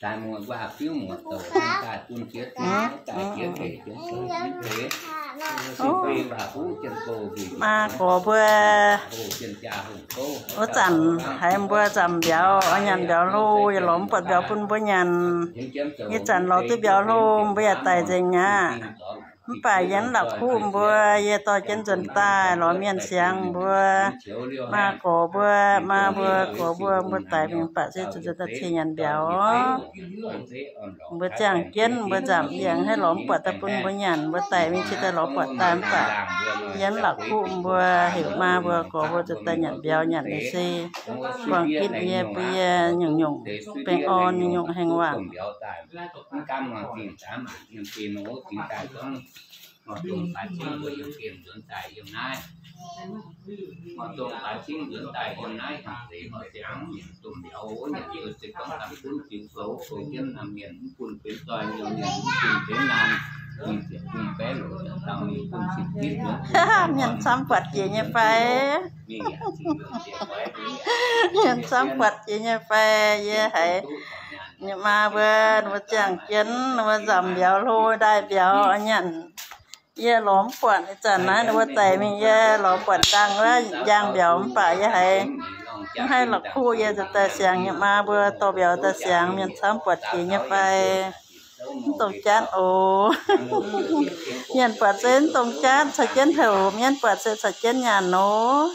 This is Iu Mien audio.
Maa gorx mbuo, wuov zanc haiz mbuo nzamc mbiauz, nyanc mbiauz hlo, yaac lorz mv buatc mbiauz bun mbuo nyanc. Ih zanc lorz duqv mbiauz hlo, mbuo yaac daic nzengc aqv. Mv baac yie mv la'kuqv mbuo, yie dorh jienv nzuonx daaih lorz mienh siangx mbuo. Maa gorx mbuo, maa mbuo, gorx mbuo, mbuo daic mingh mv baac se zuqc nzuonx daaih cingx nyanc mbiauz. Mbuo ziangh jienv mbuo nzamc yie haih lorz mv buatc daaih bun mbuo nyanc, mbuo daic mingh cingx daaih lorz buatc daaih mv baac yie mv la'kuqv mbuo, heuc maa mbuo, gorx mbuo nzuonx daaih nyanc mbiauz, nyanc liuz se buangh gitv yie, bun yie nyungc-nyungc baengh orn, nyungc-nyungc haengh waangc. Mienh camv buatc jiex nyei fai? Mienh camv buatc jiex nyei fai? Yie haiz maa mbuo, mbuo ziangh jienv, mbuo nzamc mbiauz hlo, daaih mbiauz nyanc. Yie lorz mv buatc. Ih zanc naaiv ninh mbuo daic mingh, yie lorz buatc ndaangh wuov njang mbiauz, mv baac yie haiz mv haih la'kuqv. Yie nzuonx daaih siangx nyei, maa mbuo dorh mbiauz daaih siangx. Mienh camv buatc jiex nyei fai? Mv dongh jatv oc. Mienh buatc se mv dongh jatv, caux jienv houc. Mienh buatc se caux jienv nyanc nor.